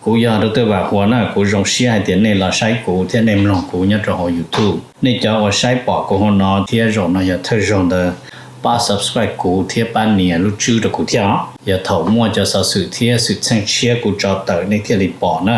Kuv yog Dr. Vam Huas na, kuv zoo siab hais tias nej los saib kuv thiab nej mloog kuv nyob rau hauv YouTube. Nej cov uas saib pom kuv hauv no thiab zaum no yog thawj zaug ntawd, pab subscribe kuv thiab pab nias lub tswb rau kuv thiab os. Yog thaum muaj cov xov xwm thiab xwm txheej tshiab kuv tso tawm nej thiaj li pom na.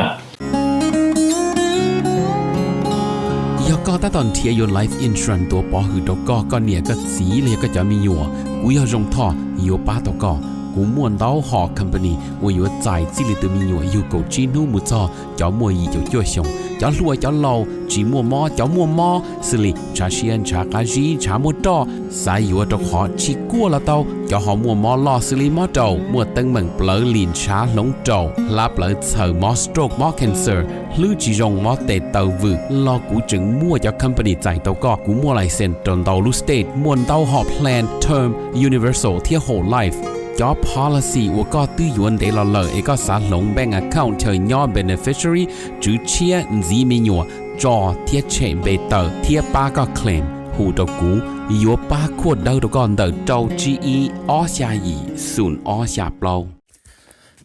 Yog koj tab tom nrhiav yuav life insurance tuav pov hwm rau koj, koj niam koj txiv los yog koj cov me nyuam, kuv yog Zoo Thoj yuav pab tau koj. Kuv muaj ntau hom company uas yuav txais txij li tus me nyuam yug kaum tsib hnub mus txog cov muaj yim caum cuaj xyoos, cov hluas cov laus, tsis muaj mob cov muaj mob, xws li ntshav siab ntshav qab zib ntshav muaj roj, xav yuav rau qhov tsis kuaj los tau, cov ho muaj mob loj xws li mob raum, muaj teeb meem plawv lim ntshav hloov raum, hlab plawv txhaws, mob stroke mob cancer, hlwb tsis zoo mob tes taw vwm los kuv tseem muaj cov company txais tau koj. Kuv muaj license rau ntau lub state, muaj ntau hom plan term, universal thiab whole life. Cov policy uas koj twb yuav ntev los lawm es koj xav hloov bank account chaw nyob beneficiary, tswv tshiab, ntxiv me nyuam, tso thiab tshem npe tawm thiab pab koj claim, hu rau kuv, yuav pab khuaj dawb rau koj ntawm rau tsib ib ob xya yim xoom ob xya plaub.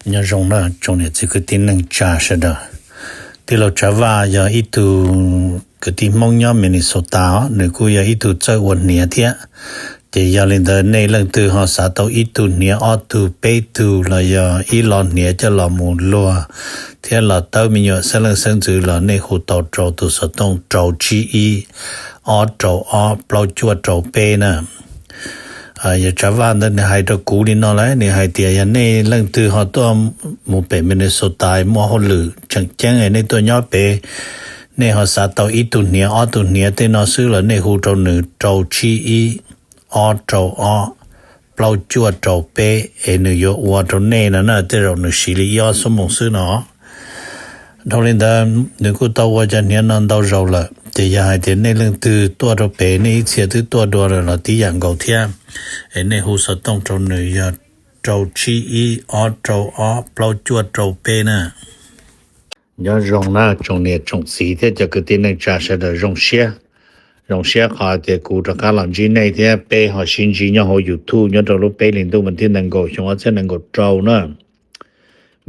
Nyob zoo na tsoom niam txiv kwv tij neej tsa sawv daws. Tij laug Tsav Vaj yog ib tug kwv tij Hmoob nyob Minnesota os, nws kuj yog ib tug txawj ua hniav thiab. Ces yog li ntawd nej leej twg ho xav tau ib tug hniav ob tug peb tug los yog ib lo hniav coj los mus luag thiab los tawb me nyuam xeeb leej xeeb ntxwv los nej hu tau rau tus xov tooj rau tsib ib ob rau ob plaub cuaj rau peb na. Yog Tsav Vaj ntawd nws hais rau kuv li no lawm, nws hais tias yog nej leej twg ho tuaj mus pem Minnesota muaj hauj lwm tseem ceeb nej tuaj nyob pem, nej ho xav tau ib tug hniav ob tug hniav tej no xwb los nej hu rau nws rau tsib ib ob rau ob plaub cuaj rau peb es nws yuav ua rau nej no na, tej zaum nws siv li ib ob xuab moos xwb no. Dhau li ntawd nws kuj tau ua cov hniav no ntau zaus lawm, ces yog hais tias nej leej twg tuaj rau pem nej ib txhia twb tuaj dua lawm los tib yam nkaus thiab, es nej hu xov tooj rau nws yog rau tsib ib ob rau ob plaub cuaj rau peb na. Nyob zoo na tsoom niam tsoom txiv thiab cov kwv tij neej tsa sawv daws zoo siab. Zoo siab qhov tias kuv rov qab los ntsib nej thiab peb ho sib ntsib nyob hauv YouTube nyob rau lub peb hlis ntuj mas thiab nees nkaum xyoo ob txhiab nees nkaum rau na.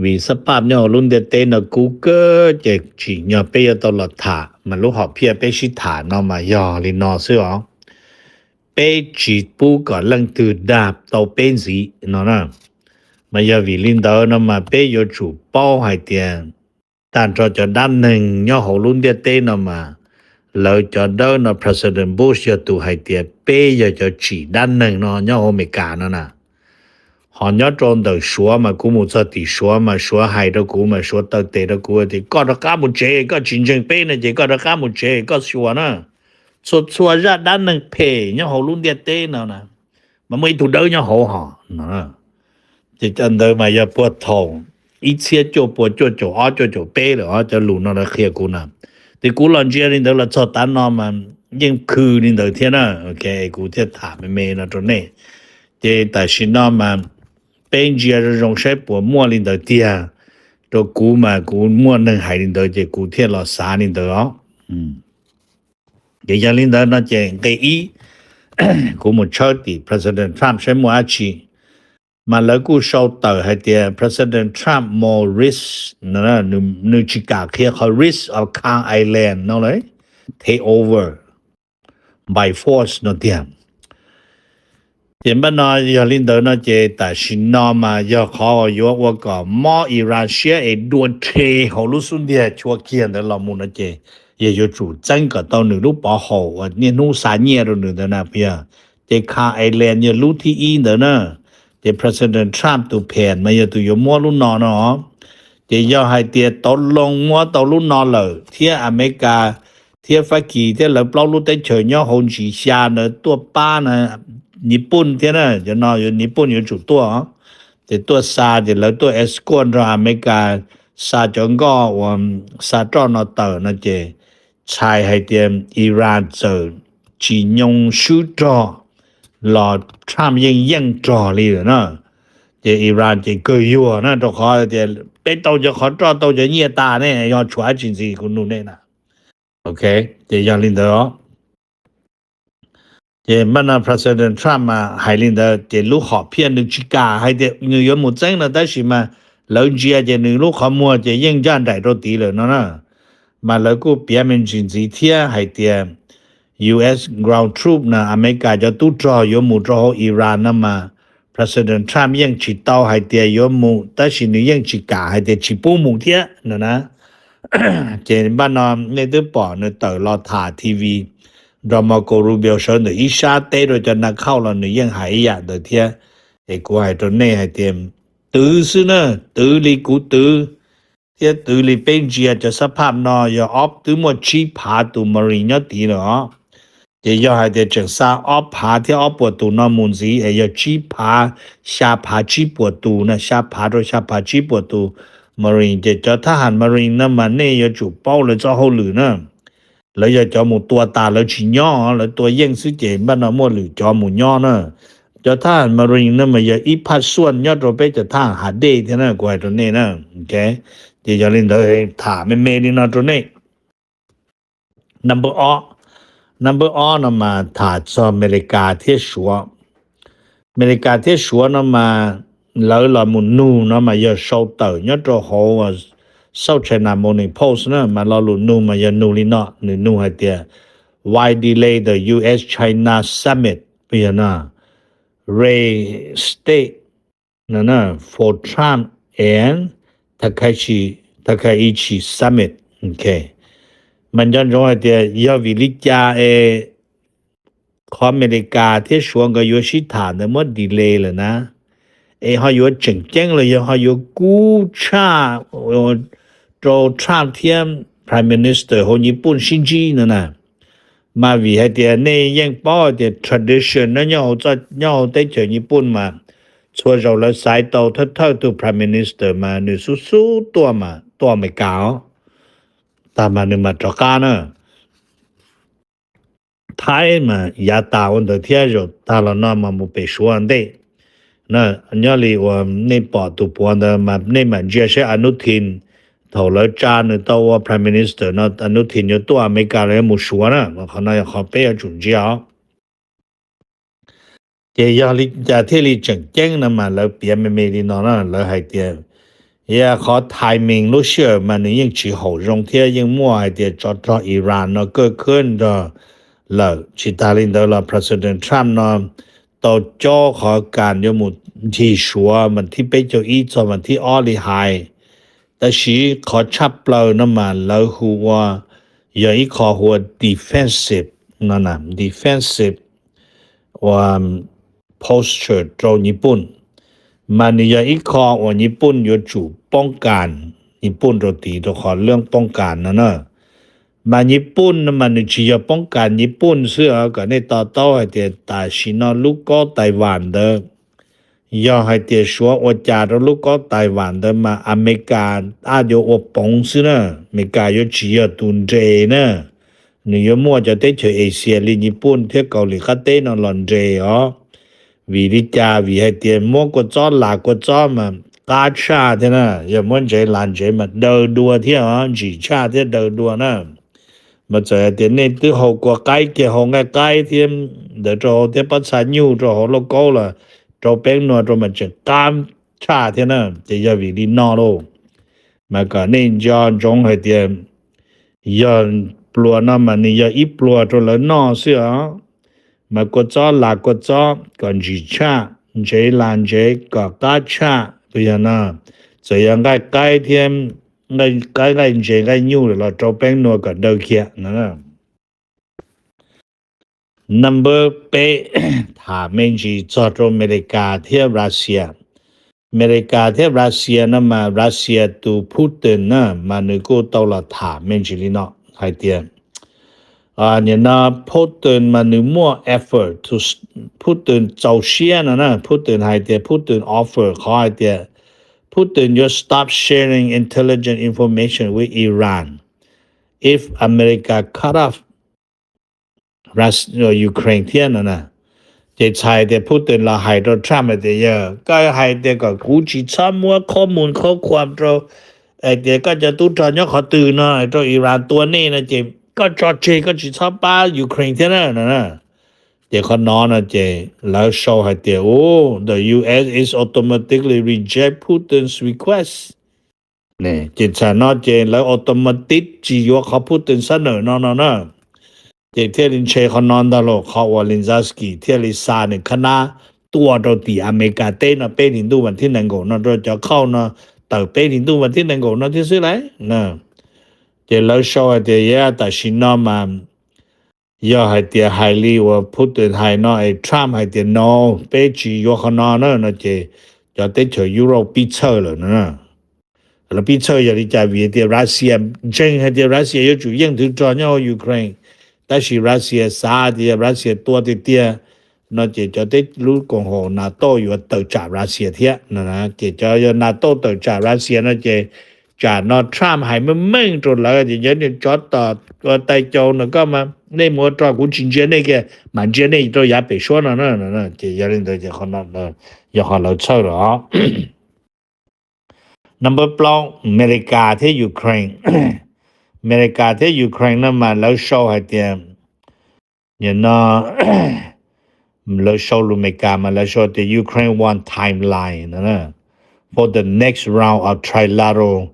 Vim xab paj nyob hauv lub ntiaj teb no kub kawg ces tsim nyog peb yuav tau los tham, mas lub hom phiaj peb sib tham no mas yog li no xwb os. Peb tsis pub kom leej twg dag tau peb ntxiv no na. Mas yog vim li ntawd no mas peb yuav tsum paub hais tias tag nrho cov dab neeg nyob hauv lub ntiaj teb no mas lawv cov dawb no President Bush yog tus hais tias peb yog cov tsim dab neeg no nyob hauv Amelikas no na. Ho nyob rau ntawm Suav mas kuv mus txog tim Suav mas Suav hais rau kuv mas Suav taw tes rau kuv tias koj rov qab mus tsev, koj tsis ntseeg peb no ces koj rov qab mus tsev koj xyuas na. Txhua txhua zaj dab neeg phem nyob hauv lub ntiaj teb no na mas muaj ib tug dawb nyob hauv ho no. Ces cov ntawd mas yog puag thaum ib txhiab cuaj pua cuaj caum ob cuaj caum peb lawm os, cov lus no lawv qhia kuv na. Ces kuv los ntsia li ntawd los txog tav no mas yeej khw li ntawd thiab na. Ok, kuv thiaj tham me me no rau nej. Ces tam sim no mas peb ntsia zoo zoo saib puas muaj li ntawd tiag. Rau kuv mas kuv muaj neeg hais li ntawd ces kuv thiaj los xav li ntawd os. Ces yog li ntawd no ces nqe ib, kuv mus tshawb tim President Trump saib muaj dab tsi. Mas lawv kuj sau tawm hais tias President Trump more risk, nws tsis kam qhia qhov risk of Khan Island no lawm, take over by force no tiag. Ces npaj no yog li ntawd no ces tam sim no mas yog qhov uas yuav ua kom mob Iran siab es dua rhe hauv lub xub ntiag chua kiag ntawd los mus no ces yog yuav tsum txeeb kom tau nws lub pov haum uas niaj hnub xa nyiaj rau nws ntawd na puas yog. Ces Khan Island yog lub thib ib ntawd na. Ces President Trump tus phem mas yog tus yuav muab lub no no. Ces yog hais tias tau loo muab tau lub no lawm thiab Amelikas thiab Fab Kis thiab lawv plaub lub teb chaws nyob hauv ntsis xya ntawd tuaj pab na, Nyij Pooj thiab na, cov no Nyij Pooj yuav tsum tuaj. Ces tuaj xa ces lawv tuaj escort nrog Amelikas xa cov nkoj uas xa roj no tawm no ces txhais hais tias Iran txawm tsis nyoo swb rog los Trump yeej yeej rog li lawm na. Ces Iran ces kawg yuag na, rau qhov tias peb tau cov qhov roj tau cov nyiaj tas ne, yog tshuav dab tsi ntxiv kuv nug nej na. Ok, ces yog li ntawd os. Ces npaj no President Trump mas hais li ntawd ces lub hom phiaj nws tsis kam hais tias nws yuav mus txeeb no tab sis mas lawv ntsia ces nws lub qhov muag ces yeej ncaj nraim rau tid lawm no na. Mas lawv kuj piav me ntsis ntxiv thiab hais tias U S ground troop na, Amelikas cov tub rog yuav mus rau hauv Iran no mas President Trump yeej tsis tau hais tias yuav mus, tab sis nws yeej tsis kam hais tias tsis pub mus thiab no na. Ces npaj no nej twb pom nws tawm los tham T V nrog Marco Rubio sawv ntawm ib sab teb rau cov nas khauj los nws yeej hais ib yam ntawd thiab. Es kuv hais rau nej hais tias twv xwb na, twv li kuv twv thiab twv li peb ntsia cov xab phaj no yog ob twb muaj tsib phav tus Marine nyob tid lawm os. Ces yog hais tias tseem xa ob phav thiab ob puas tus no mus ntxiv es yog tsib phav, xya phav tsib puas tus na, xya phav rau xya phav tsib puas tus Marine. Ces cov thab ham Marine no mas nej yuav tsum paub lawv txoj hauj lwm na. Lawv yog cov mus tua tas lawv tsis nyob, lawv tua yeej xwb ces npaj no muaj lwm cov mus nyob na. Cov thab ham Marine no mas yog ib phaj xuaj nyob rau peb cov thab ham hav dej thiab na, kuv hais rau nej na. Ces yog li ntawd tham me me li no rau nej. Number ob, number ob no mas tham txog Amelikas thiab Suav. Amelikas thiab Suav no mas lawv los mus nug no mas yog sau tawm nyob rau hauv South China Morning Post na, mas lo lus nug mas yog nug li no, nws nug hais tias why delay the U S China summit, yog no, restate no na, for Trump and Takaichi, Takaichi summit. Ok, mas nco ntsoov hais tias yog vim li cas es qhov Amelikas thiab Suav nkawd yuav sib tham ntawd muab delay lawm na, es ho yuav tseem ceeb los yog ho yuav kub tshaj rau Trump thiab Prime Minister hauv Nyij Pooj sib ntsib no na. Mas vim hais tias nej yeej paub hais tias tradition no nyob hauv teb chaws Nyij Pooj mas txhua zaus lawv xaiv tau thawj thawj tug Prime Minister mas nws xub xub tuaj mas tuaj Amelikas os, tag mas nws mam rov qab na. Thaib mas yav tas ua ntawd thiab, zaum tag los no mas mus pem Suav ntej. Nyob li uas nej pom tus puav ntawd mas nej mam ntsia seb Anuthin, thaum lawv tsa nws tau ua Prime Minister no Anuthin yuav tuaj Amelikas los yuav mus Suav na, qhov no yog qhov peb yuav tsum ntsia os. Ces yog li cas thiaj li tseem ceeb no mas lawv piav me me li no na, lawv hais tias qhov timing lub sij hawm mas nws yeej tsis haum zoo thiab yeej muaj hais tias tsov rog Iran no kaj khwb nrog lawm. Tsis tas li ntawd los President Trump no tau cob qhov kas yuav mus ncig Suav mas thib peb caug ib txog mas thib ob li hais. Tab sis qhov tshaj plaws no mas lawv hu ua yog ib qho hu ua defensive no, defensive ua posture rau Nyij Pooj, mas nws yog ib qho uas Nyij Pooj yuav tsum poob kas Nyij Pooj rau tid rau qhov lawv poob kas no na. Mas Nyij Pooj no mas nws tsis yog poob kas Nyij Pooj xwb os, kom nej to taub hais tias tam sim no lub kaub Taiwan ntawd, yog hais tias Suav ua cas rau lub kaub Taiwan ntawd mas Amelikas yuav ua poov xwb na. Amelikas yuav tsis yog tus nres na, nws yuav muaj cov teb chaws Asia li Nyij Pooj thiab Kaus Lim qab teb no los nres os. Vim li cas? Vim hais tias muab kua txob las kua txob mas qab tshaj thiab na, yog muab ntsev las ntsev mas daw dua thiab os, ntsim tshaj thiab daw dua na. Mas txawm hais tias nej twb hau kua qaib kiag, hau nqaij qaib thiab ntawd rau hauv thiab pob txha nyuj rau hauv lauj kaub los rau peeb nua rau mas tseem qab tshaj thiab na. Ces yog vim li no lauj, mas kom nej nco ntsoov hais tias yog pluas no mas nws yog ib pluas rau lawv noj xwb os. Mas kua txob las kua txob kom ntsim tshaj, ntsev las ntsev kom qab tshaj, tus yog no, txawm yog nqaij qaib thiab, nqaij qaib nqaij ntsev nqaij nyuj los rau peeb nua kom daw kiag no. Number peb, tham me ntsis txog rau Amelikas thiab Russia. Amelikas thiab Russia no mas Russia tus Putin na mas nws kuj tau los tham me ntsis li no hais tias, nim no Putin mas nws muaj effort, Putin txaus siab no na, Putin hais tias Putin offer qhov hais tias Putin yuav stop sharing intelligence information with Iran if America cut off Ukraine thiab no na. Ces txhais tias Putin los hais rau Trump hais tias, yog koj hais tias kom kuv tsis txhob muab qhob mus qhob khuam rau, hais tias koj cov tub rog nyob qhov twg no rau Iran tua nej no ces koj tso tseg, koj tsis txhob pab Ukraine thiab na no na. Ces qhov no no ces lawv sau hais tias, u, the U S is automatically reject Putin's request. Ces txawm no ces lawv automatic tsis yuav qhov Putin xab nawm no no na. Ces thiaj li ntshe qhov no ntag los qhov uas Zelensky thiaj li xa nws khab nab tuaj rau tim Amelikas teb no peb hlis ntuj vas thib nees nkaum no rau cov khauj no tawm peb hlis ntuj vas thib nees nkaum no thiab xwb lauj. Ces lawv sau hais tias, yog tam sim no mas yog hais tias hais li uas Putin hais no es Trump hais tias no, peb tsis yuav qhov no na no ces cov teb chaws Europe pib txhawj lawm no. Lawv pib txhawj yog li cas? Vim tias Russia ntseeg hais tias Russia yuav tsum yeej nthwv rog nyob hauv Ukraine, tab sis Russia xav tias yog Russia tua tiag tiag no ces cov teb lub koom haum NATO yuav tawm tsam Russia thiab no. Ces cov yog NATO tawm tsam Russia no ces tsam no Trump hais meej meej rau lawv tias cov niag tsov tom ua tais caus no koj mas nej mus ua rog, kuv tsis ntsia nej kiag, mam ntsia nej rau yav pem suab no na. Ces yog li ntawd ces yog qhov lawv txhawj lawm os. Number plaub, Amelikas thiab Ukraine. Amelikas thiab Ukraine no mas lawv sau hais tias, no lawv sau lus Amelikas mas lawv sau tias Ukraine want timeline no, for the next round of trilateral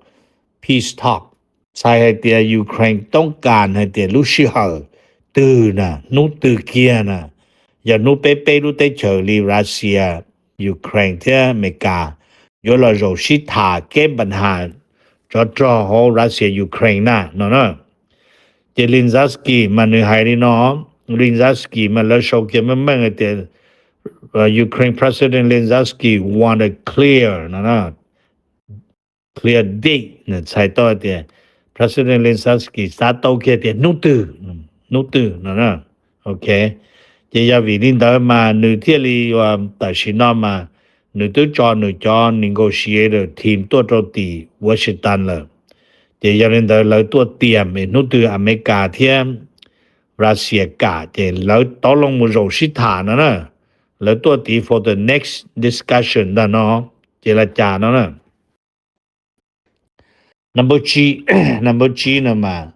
peace talk. Txhais hais tias Ukraine toob kas hais tias lub sij hawm twg na, hnub twg kiag na, yog hnub peb peb lub teb chaws li Russia, Ukraine thiab Amelikas yuav los zaum sib tham kev npa nhas tsov rog hauv Russia Ukraine na no na. Ces Zelensky mas nws hais li no, Zelensky mas lawv sau kiag meej meej hais tias Ukraine President Zelensky want a clear no, clear date, txhais tau tias President Zelensky xav tau kiag tias hnub twg, hnub twg no. Ok, ces yog vim li ntawd mas nws thiaj li, tam sim no mas nws twb tso nws cov negotiator team tuaj rau tim Washington lawm. Ces yog li ntawd lawv tuaj tiam hnub twg Amelikas thiab Russia kam ces lawv tau loo mus zaum sib tham no na. Lawv tuaj tid for the next discussion ntag no, ces li cas no na. Number tsib, number tsib no mas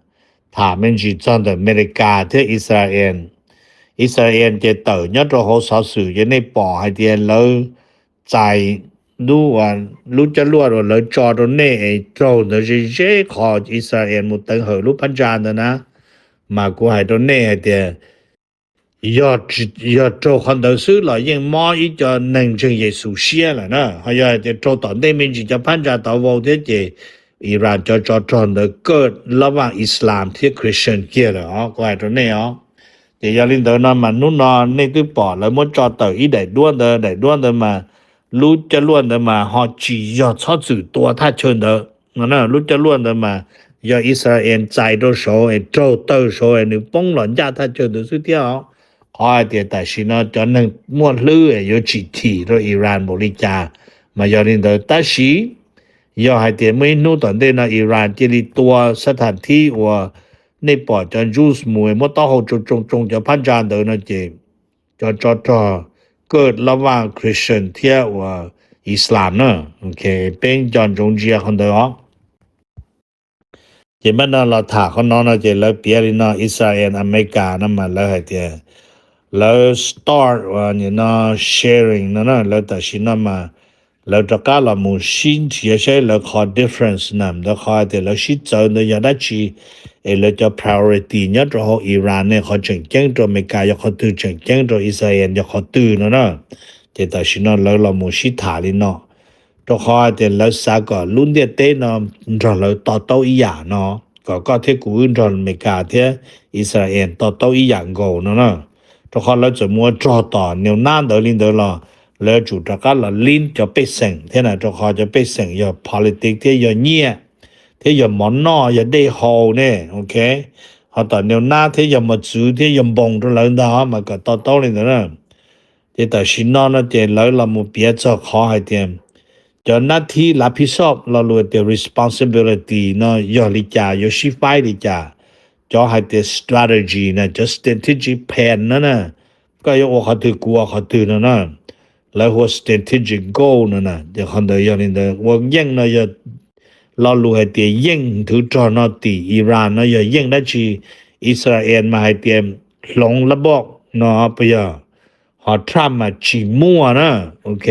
tham me ntsis txog ntawm Amelikas thiab Israel. Israel ces tawm nyob rau hauv xov xwm ces nej pom hais tias lawv txais lub, lub coj luaj uas lawv tso rau nej es raug ntawd ze ze qhov Israel mus teev hawm lub phab ntsa ntawd na. Mas kuv hais rau nej hais tias yog raug qhov ntawd xwb los yeej mob ib co neeg ntseeg Yexus siab lawm na. Ho yog hais tias raug tom ntej me ntsis cov phab ntsa tod vau thiab ces Iran cov tsov rog ntawd kaj lab vaj Islam thiab Christian kiag lawm os, kuv hais rau nej os. Ces yog li ntawd no mas hnub no nej twb pom lawv muab tso tawm ib daim duab ntawd, daim duab ntawd mas lub coj luaj ntawd mas ho tsis yog txhob txwm tua thaj chaw ntawd no. Lub coj luaj ntawd mas yog Israel txais rau saud es raug tawg saud es nws poob los ncaj thaj chaw ntawd xwb thiab os. Qhov hais tias tam sim no cov neeg muaj hlwb yuav tsis chim rau Iran npaum li cas. Mas yog li ntawd tab sis yog hais tias muaj ib hnub tom ntej no Iran cia li tua xab tham thib uas nej pom cov Jews mus muab taub hau tsoo tsoo tsoo cov phab ntsa ntawd no ces cov tsov rog kaj lab vaj Christian thiab uas Islam na. Peb nco ntsoov ntsia qhov ntawd os. Ces mam no los tham qhov no no ces lawv piav li no, Israel Amelikas no mas lawv hais tias lawv start uas nim no sharing no na, lawv tam sim no mas lawv rov qab los mus sib nrhiav saib lawv qhov difference na, ntawd qhov hais tias lawv sib txawv ntawd yog dab tsi, es lawv cov priority nyob rau hauv Iran ne qhov tseem ceeb rau Amelikas yog qhov twg, tseem ceeb rau Israel yog qhov twg no na. Ces tam sim no lawv los mus sib tham li no, rau qhov hais tias lawv xav kom lub ntiaj teb no nrog lawv to taub ib yam no, kom koj thiab kuv wb nrog Amelikas thiab Israel to taub ib yam nkaus no na. Rau qhov lawv txawm mus ua rog tom neu nab ntawd li ntawd los lawv yuav tsum rov qab los lib cov pej xeem thiab na, rau qhov cov pej xeem yog politics thiab yog nyiaj thiab yog mov noj yog dej haus ne, ok. Ho tom neu nab thiab yog mos txwv thiab yog npoos rau lawv ntag, mas kom to taub li ntawd na. Ces tam sim no no ces lawv los mus piav txog qhov hais tias cov nab thib lav phib xoj lo lus tias responsibility no yog li cas, yuav sib faib li cas. Cov hais tias strategy na, cov strategic plan no na, koj yuav ua qhov twg kuv ua qhov twg no na. Lawv hu ua strategic goal no na, ces qhov ntawd yog li ntawd. Ua yeej no yog lo lus hais tias yeej nthwv rog no tim Iran no yog yeej dab tsi. Israel mas hais tias hloov lab poj, no puas yog? Ho Trump mas tsis muaj na, ok.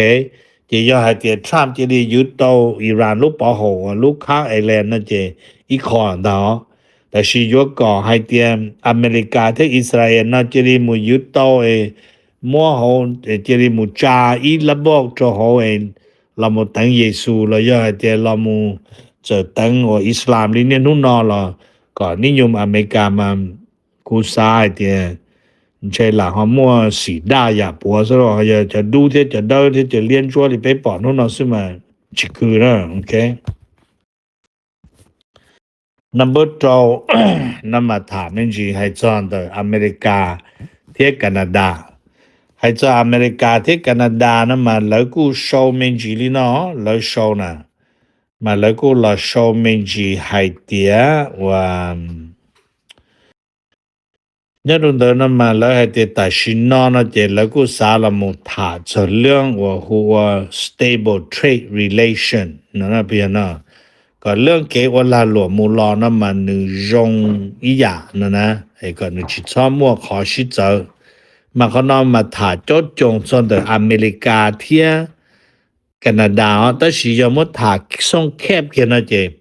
Ces yog hais tias Trump cia li yuav tau Iran lub pov haum uas lub khab Iran no ces ib qho ntag. Tab sis yuav kom hais tias Amelikas thiab Israel no cia li mus yuav tau es muab hauv, cia li mus tsa ib lab npauj rau hauv es los mus teev Yexus los yog hais tias los mus txawm teev uas Islam li niaj hnub no los kom nib nyum Amelikas mas kuv xav hais tias ntshe lam ho muaj xim daj yam puav xwb los yog cov dub thiab cov dawb thiab cov liab ntsuab li peb pom hnub no xwb mas tsis khwv na, ok. Number rau no mas tham me ntsis hais txog ntawm Amelikas thiab Canada. Hais txog Amelikas thiab Canada no mas lawv kuj sau me ntsis li no, lawv sau na, mas lawv kuj los sau me ntsis hais tias uas nyob rau ntawd no mas lawv hais tias tam sim no no ces lawv kuj xav los mus tham txog lub uas hu ua stable trade relation no, kom lub kev ua lag luam mus los no mas nws zoo ib yam no na, kom nws tsis txhob muaj qhov sib txawv. Mas qhov no mas tham cob coos txog ntawm Amelikas thiab Canada os, tab sis yog muab tham xooj kheb kiag no ces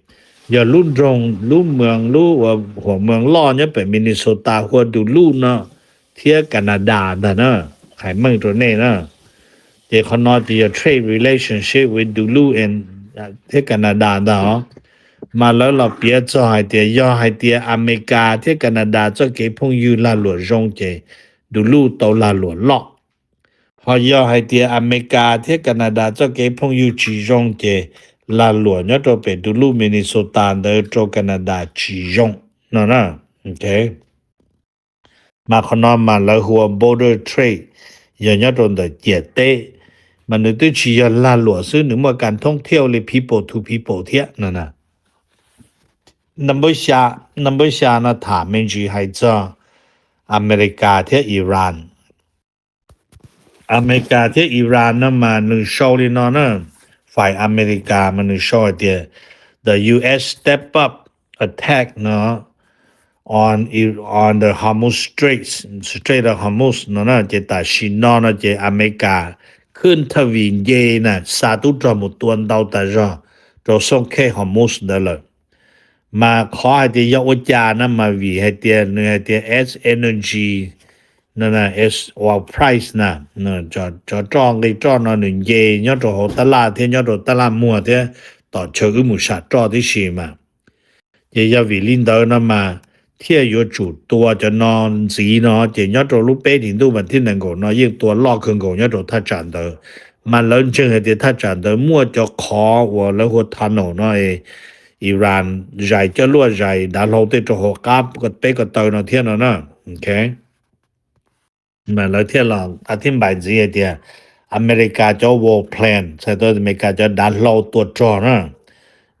yog lub nroog, lub moos, lub uas huam moos loj nyob pem Minnesota hu ua Duluth no thiab Canada ntag na, hais meej rau nej na. Ces qhov no ces yog trade relationship with Duluth thiab Canada ntag os. Mas lawv los piav txog hais tias yog hais tias Amelikas thiab Canada txoj kev phooj ywg lag luam zoo ces Duluth tau lag luam loj. Ho yog hais tias Amelikas thiab Canada txoj kev phooj ywg tsis zoo ces lag luam nyob rau pem Duluth Minnesota ntawd rau Canada tsis zoo no na. Mas qhov no mas lawv hu ua border trade, yog nyob rau ntawm ciam teb, mas nws twb tsis yog lag luam xwb, nws muaj kas thoob thiaj li people to people thiab no na. Number xya no tham me ntsis hais txog Amelikas thiab Iran. Amelikas thiab Iran no mas nws sau li no na, fais Amelikas mas nws sau hais tias the U S step up attack no on on the Hormuz Straits, Strait of Hormuz no na, ces tam sim no no ces Amelikas khwb thawj vim nce na xa tub rog mus tua ntau tas zog rau xooj khej Hormuz ntawd lawm. Mas qhov hais tias yog ua cas na mas vim hais tias nws hais tias S energy no, S oil price na, cov roj nqi roj no nws nce nyob rau hauv tab laj thiab nyob rau tab laj muag thiab tom chaw wb mus sam roj tib si mas. Ces yog vim li ntawd no mas thiaj yuav tsum tua cov no ntxiv no, ces nyob rau lub peb hlis ntuj mas thiab nees nkaum no yeej tua loj kawg nkaus nyob rau thaj tsam ntawd. Mas lawv ntseeg hais tias thaj tsam ntawd muaj cov qhov uas lawv hu ua tunnel no, Iran zais coj luaj zais dav hlau tej rau hauv qab peb ko taw no thiab no na. Mas lawv thiaj los a thiab npais ntxiv hais tias Amelikas cov war plane, txhais tau Amelikas cov dav hlau tua rog na,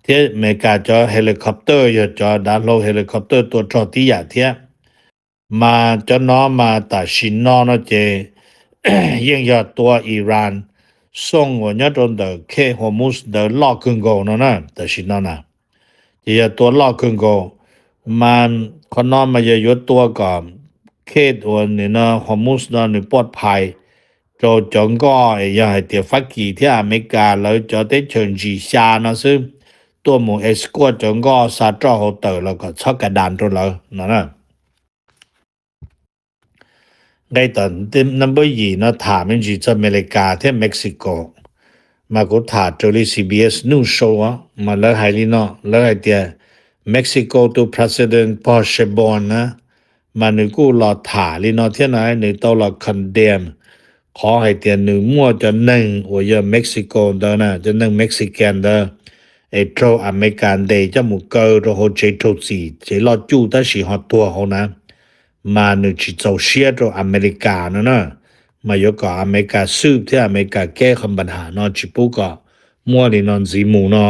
thiab Amelikas cov helicopter yog cov dav hlau helicopter tua rog tib yam thiab. Mas cov no mas tam sim no no ces yeej yog tua Iran xooj uas nyob rau ntawm khej Hormuz ntawd loj kawg nkaus no na, tam sim no na. Ces yog tua loj kawg nkaus, mas qhov no mas yog yuav tua kom khej uas nws no Hormuz no nws poj phais rau cov nkoj, yog hais tias Fab Kis thiab Amelikas lawv cov teb chaws ntsis xya no xwb tuaj mus escort cov nkoj xa roj hauv tawm los kom txhob ka das rau lawv no na. Nqe tom number yim no tham me ntsis txog Amelikas thiab Mexico, mas kuv tham raws li C B S News sau, mas lawv hais li no, lawv hais tias Mexico tus President Pog Sheinbaum na, mas nws kuj los tham li no thiab na, nws tau los condemn qhov hais tias nws muaj cov neeg uas yog Mexico ntawd na, cov neeg Mexican ntawd es raug Amelikas ntes coj mus kaw rau hauv tsev raug txim, tsev loj cuj tab sis ho tuag hauv na, mas nws tsis txaus siab rau Amelikas no na, mas yuav kom Amelikas xwb thiab Amelikas kev qhov npa ham no tsis pub kom muaj li no ntxiv mus no.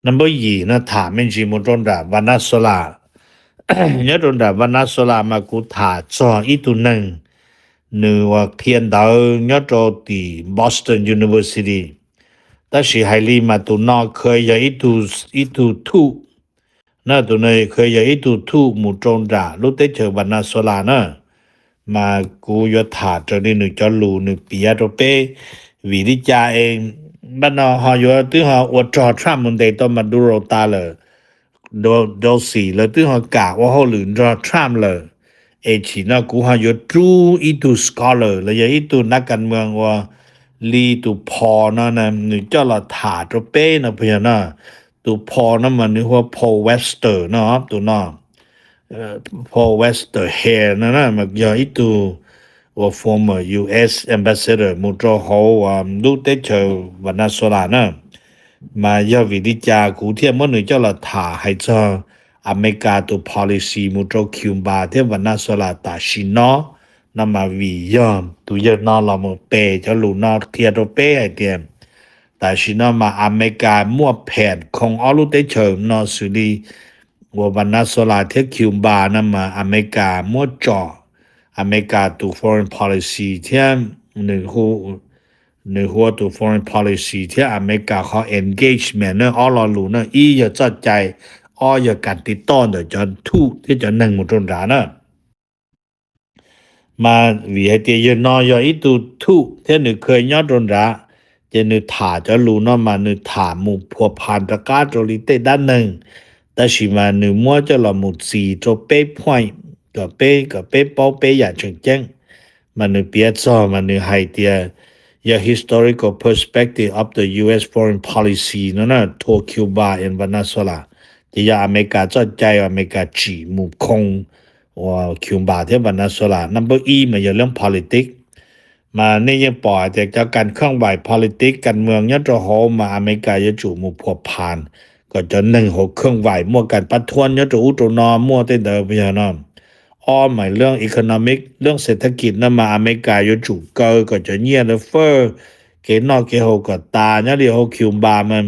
Number yim no tham me ntsis mus rau nram Venezuela. Nyob rau nram Venezuela mas kuv tham txog ib tug neeg, nws uas qhia ntawv nyob rau tim Boston University. Tab sis hais li mas tus no kha yog ib tug thuj, na, tus no kheev yog ib tug thuj mus rau nram lub teb chaws Venezuela na. Mas kuv yuav tham raws li nws cov lus nws piav rau peb, vim li cas es npaj no ho yuav twb ho ua rog Trump mus ntes tau Maduro tas lawm, Dulce lawv twb ho kam ua hauj lwm nrog Trump lawm, es chim no kuv ho yuav rub ib tug scholar los yog ib tug nab kas moos uas li tus Paul no, nws coj los tham rau peb no puas yog no. Tus Paul no mas nws hu ua Paul Webster no, tus no, Paul Webster Hare no na, mas yog ib tug uas former U S ambassador mus rau hauv lub teb chaws Venezuela na. Mas yog vim li cas kuv thiaj muab nws coj los tham hais txog Amelikas tus policy mus rau Cuba thiab Venezuela tam sim no, no mas vim yog tus yawg no los mus pe cov lus no qhia rau peb hais tias tam sim no mas Amelikas muaj pham khoo ob lub teb chaws no xws li uas Venezuela thiab Cuba no mas Amelikas muab tso, Amelikas tus foreign policy thiab nws hu ua tus foreign policy thiab Amelikas qhov engagement na, ob lo lus na, ib yog txoj cai, ob yog kas tiv toj ntawm cov thuj thiab cov neeg mus rau nrad na. Mas vim hais tias yawg no yog ib tug thuj thiab nws kheev nyob rau nrad, ces nws tham cov lus no mas nws tham mus phua phas rov qab rau li tej dab neeg, tab sis mas nws muab coj los mus txis rau peb point kom peb, kom peb paub peb yam tseem ceeb. Mas nws piav txog mas nws hais tias yog historical perspective of the U S foreign policy no na, toward Cuba and Venezuela, ces yog Amelikas txoj cai, Amelikas tsim mus khoo uas Cuba thiab Venezuela. Number ib mas yog leej politics. Mas nej yeej pom hais tias cov kas khooj vais politics kas moos nyob rau hauv mas Amelikas yuav tsum mus phua phas kom cov neeg hauv khooj vais muaj kas pab thuab nyob rau ub rau no, muaj tej ntawd puas yog no. Ob mas leej economic, leej xes thab kis no mas Amelikas yuav tsum kaw kom cov nyiaj lawv fawj, kev noj kev haus kom tas nyob li hauv Cuba mas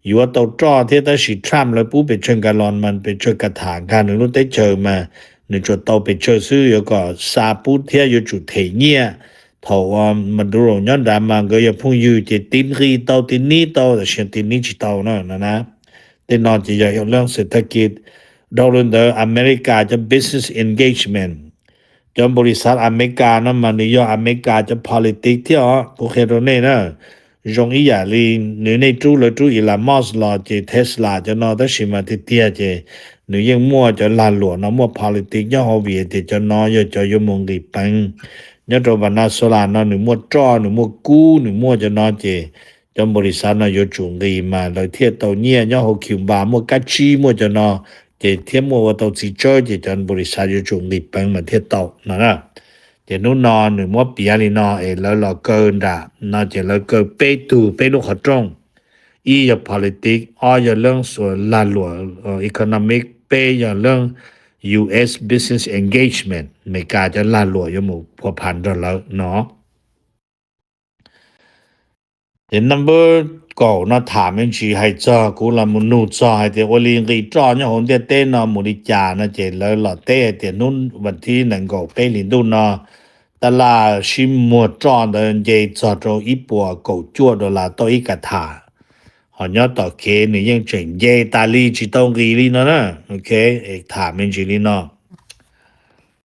yuav tau roj thiab, tab sis Trump lawv pub pes tsawg kas los mas pes tsawg kas tham nkag nws lub teb chaws mas nws tsuas tau pes tsawg xwb, yuav kom xa pub thiab yuav tsum them nyiaj. Thaum uas Maduro nyob nrad mas nkawd yog phooj ywg ces tiv nqi tau, tiv nib tau, tab sis tiv nib tsis tau na. Tej no ces yog leej xes thab kis. Dhau li ntawd Amelikas cov business engagement, cov npaum li xav Amelikas no mas nws yog Amelikas cov politics thiab os. Kuv qhia rau nej na, zoo ib yam li nws, nej rub, lawv rub Elon Musk los ces Tesla cov no, tab sis mas tiag tiag ces nws yeej muaj cov lag luam no, muaj politics nyob hauv vim tias cov no yog cov yuav mus nqis peev. Nyob rau Venezuela no nws muaj roj, nws muaj kub, nws muaj cov no ces cov npaum li xav no yuav tsum nqis mas lawv thiaj tau nyiaj. Nyob hauv Cuba muaj kab tsib, muaj cov no ces thiab muaj ua tau txiv tsawb ces cov npaum li xav yuav tsum nqis peev mas thiaj tau no na. Ces hnub no nws muab piav li no es lawv los kaw nram no ces lawv kaw peb tug, peb lub qhov rooj. Ib yog politics, ob yog leej lag luam economic, peb yog leej U S business engagement, Amelikas cov lag luam yuav mus phua phas nrog lawv no. Ces number kaum no tham me ntsis hais txog, kuv los mus nug txog hais tias ua li nqis roj nyob hauv ntiaj teb no mus li cas no ces lawv los teb hais tias hnub vas thib nees nkaum peb hlis ntuj no tab laj sib muag roj ntawd nce txog rau ib puas kaum cuaj dollar tauj ib kas tham. Ho nyob tom kev nws yeej tseem nce tas li tsis tau nqis li no na. Ok, tham me ntsis li no.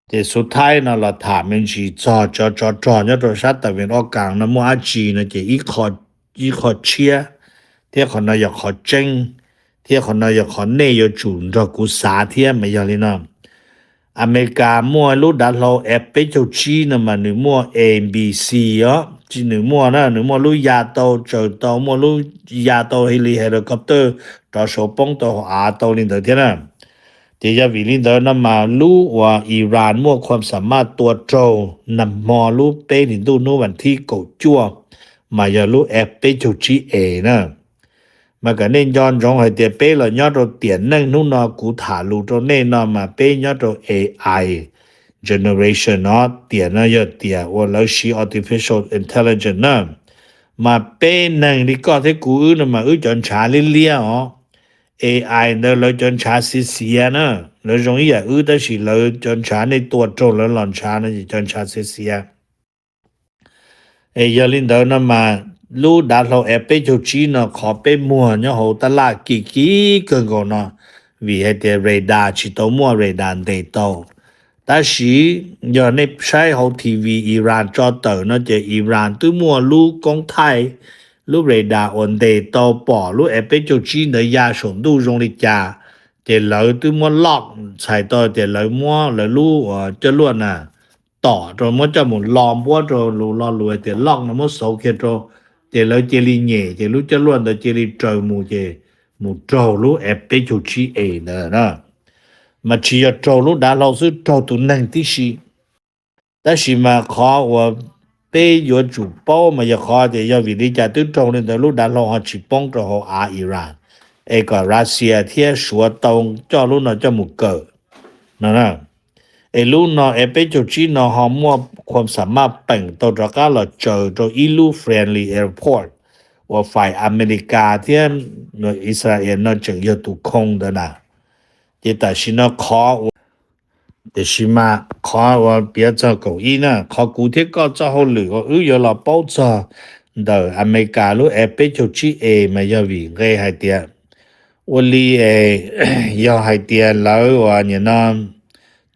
Ces xub thaib no los tham me ntsis txog cov tsov rog nyob rau sab tawm vim ob kas no muaj dab tsi no ces ib qho tshiab, thiab qhov no yog qhov tseeb, thiab qhov no yog qhov nej yuav tsum nrog kuv xav thiab mas yog li no. Amelikas muaj lub dav hlau F peb caug tsib no mas nws muaj A B C os, nws muaj na, nws muaj lub ya tau tsaws tau, muaj lub ya tau li helicopter rov sau poob tau hauv av tau li ntawd thiab na. Ces yog vim li ntawd no mas lub uas Iran muaj khuam xam maj tua raug nag hmo lub peb hlis ntuj hnub vas thib kaum cuaj mas yog lub F peb caug tsib A na. Mas kom nej nco ntsoov hais tias peb los nyob rau tiam neej hnub no kuv tham lus rau nej no mas peb nyob rau A I generation no, tiam no yog tiam uas lawv siv artificial intelligence na. Mas peb neeg li koj thiab kuv wb no mas wb cov ntshav liab liab os. A I ntawd lawv cov ntshav xiav xiav na, lawv zoo ib yam wb tab sis lawv cov ntshav nej tua raug lawv los ntshav no ces cov ntshav xiav xiav. Es yog li ntawd no mas lub dav hlau F peb caug tsib no qhov peb muag nyob hauv tab laj kim kim kawg nkaus no, vim hais tias radar tsis tau muaj radar ntes tau. Tab sis yog nej saib hauv T V Iran tso tawm no ces Iran twb muaj lub koob thaij, lub radar uas ntes tau pom lub F peb caug tsib ntawd ya saum ntuj zoo li cas, ces lawv twb muab log, txhais tau tias lawv muab lawv lub uas coj luaj na tom rau, muab coj mus lo npuab rau, lus lo lus hais tias log no muab xauv kiag rau, ces lawv cia li nyem ces lub coj luaj ntawd cia li raws mus ces mus raug lub F peb caug tsib A ntawd na. Mas tsis yog raug lub dav hlau xwb, raug tus neeg tib si. Tab sis mas qhov uas peb yuav tsum paub mas yog qhov tias yog vim li cas twb raug li ntawd lub dav hlau ho tsis poob rau hauv av Iran, es kom Russia thiab Suav tau coj lub no coj mus kawm no na. Es lub no F peb caug tsib no ho muaj khuam xam maj peem tau rov qab los tsaws rau ib lub friendly airport uas fais Amelikas thiab Israel no tseem yog tus khoo ntawd na. Ces tam sim no qhov, tiam sis mas qhov uas piav txog kaum ib na, qhov kuv thiab koj txoj hauj lwm uas wb yuav los paub txog ntawm Amelikas lub F peb caug tsib A mas yog vim nqe hais tias ua li es yog hais tias lawv uas nim no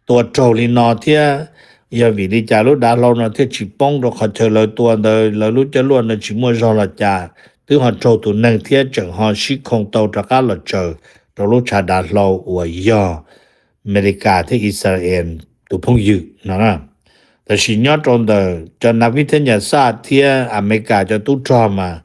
tua raug li no thiab, yog vim li cas lub dav hlau no thiaj tsis poob rau qhov chaw lawv tua ntawd, lawv lub coj luaj ntawd tsis muaj zog los cas, twb ho raug tus neeg thiab tseem ho sib khoo tau rov qab los tsaws rau lub tshav dav hlau uas yog Amelikas thiab Israel tus phooj ywg no na. Tab sis nyob rau ntawm cov nav vib thiab nyas xaj thiab Amelikas cov tub rog mas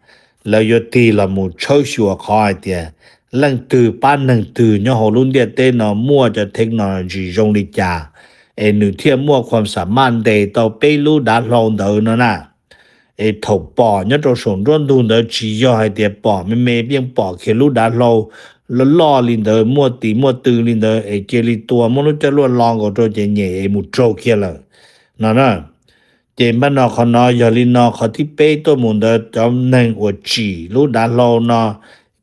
lawv yuav tig los mus tshawb xyuas qhov hais tias leej twg pab neeg twg nyob hauv lub ntiaj teb no muaj cov technology zoo li cas, es nws thiaj muaj khuam xam maj ntes tau peb lub dav hlau ntawd no na. Es thaum pom nyob rau saum nruab ntug ntawd tsis yog hais tias pom me me, yeej pom kiag lub dav hlau loj loj li ntawd, muaj tis muaj tw li ntawd es cia li tua, muab lub coj luaj lo nkaus rau ces nyem es mus raug kiag lawm no na. Ces npaj no qhov no yog li no, qhov thib peb tuaj mus ntawd cov neeg uas tsim lub dav hlau no,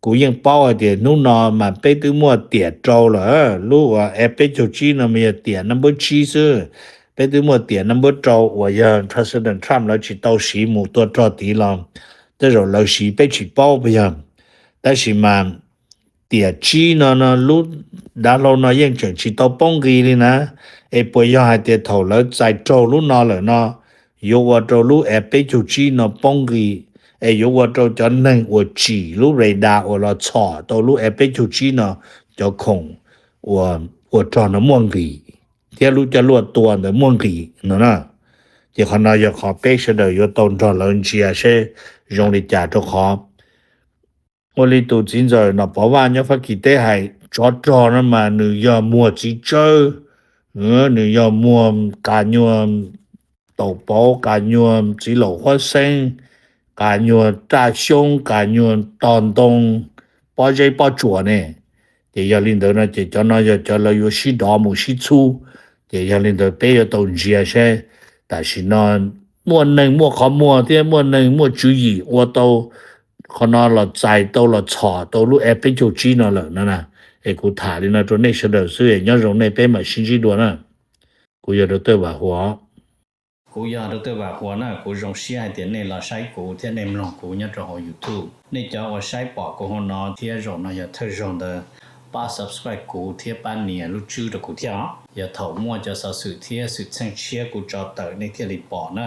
kuv yeej paub hais tias hnub no mas peb twb muaj tiam rau lawm. Lub uas F peb caug tsib no mas yog tiam number tsib xwb. Peb twb muaj tiam number rau uas yog President Trump lawv tsis tau siv mus tua rog tid los tej zaum lawv siv peb tsis paub puas yog. Tab sis mas tiam tsib no no lub dav hlau no yeej tseem tsis tau poob nqis li na. Es puas yog hais tias thaum lawv txais raug lub no lawm no yuav ua rau lub F peb caug tsib no poob nqis, es yuav ua rau cov neeg uas tsim lub radar uas los txhom tau lub F peb caug tsib no cov khoom uas ua rog no muaj nqis thiab lub coj luaj tua ntawd muaj nqis no na. Ces qhov no yog qhov peb sawv daws yuav tau nrog lawv ntsia seb zoo li cas, rau qhov ua li tus txiv ntxawm Nom Pov Vaj nyob Fab Kis teb hais, tsov rog no mas nws yog muag txiv tsawb, nws yog muag qas nyuag taum pauv, qas nyuag txiv laum huab xeeb, qas nyuag raj xyoob, qas nyuag tog ntoo, pob zeb pob tsuas ne. Ces yog li ntawd no ces cov no yog cov lawv yuav sib dov mus sib txhub. Ces yog li ntawd peb yuav tau ntsia seb tam sim no muaj neeg muaj qhov muag thiab muaj neeg muaj tswv yim ua tau qhov no los txais tau los txhom tau lub F peb caug tsib no lawm no na. Es kuv tham li no rau nej sawv daws xwb, nyob zoo nej, peb mam sib ntsib dua na. Kuv yog Dr. Vam Huas. Kuv yog Dr. Vam Huas na, kuv zoo siab hais tias nej los saib kuv thiab nej mloog kuv nyob rau hauv YouTube. Nej cov uas saib pom kuv hauv no thiab zaum no yog thawj zaug ntawd, pab subscribe kuv thiab pab nias lub tswb rau kuv thiab os. Yog thaum muaj cov xov xwm thiab xwm txheej tshiab kuv tso tawm nej thiaj li pom na.